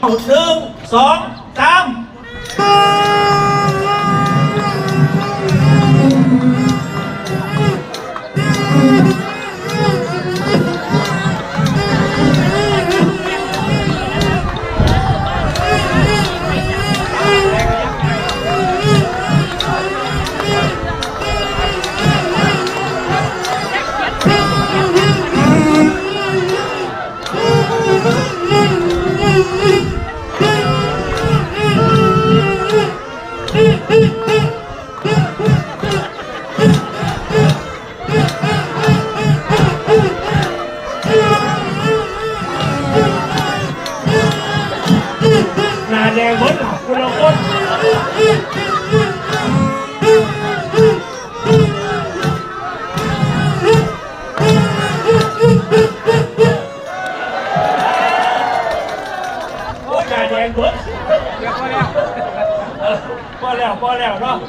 ເອົາ ໜຶ່ງ ສອງ ສາມ. ໜ້າແດງເບິດ ຜູ້ລາງຄົນ. ໂອ້ຍ ໜ້າແດງເບິດ. ພໍແລ້ວ ພໍແລ້ວ ເອີ ພໍແລ້ວ ພໍແລ້ວເນາະ.